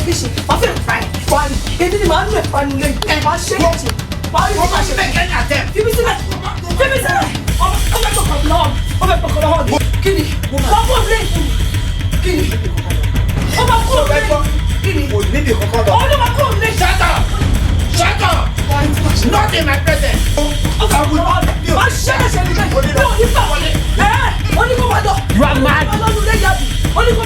léṣe, máa fẹ́ pa ẹ̀ wá ní. Èmi ni màá nù ẹ̀ panu lé, máa ṣe léṣe, máa rí Wọ́n máa máa ṣe. Make any attempt. Fi mí sílẹ̀, fi mí sílẹ̀. Ọmọ fẹ́ gbọ̀kàn lọ́wọ́ mi, ó fẹ́ gbọ̀kàn lọ́wọ́ mi. Kí ni? Wọ́n kò lé ìfún mi. Kí ni? Ó máa kúrò lé. Kí ni? Kò níbi kankan lọ. Ó ló máa kúrò lé. Shut up! Shut up! Not in my presence. Máa ṣe léṣe nílé. Mi ò ní gbà wọlé. Ẹ̀ ó ní kó máa lọ. You are mad. Ọlọ́run lé yàbí. Ó ní kó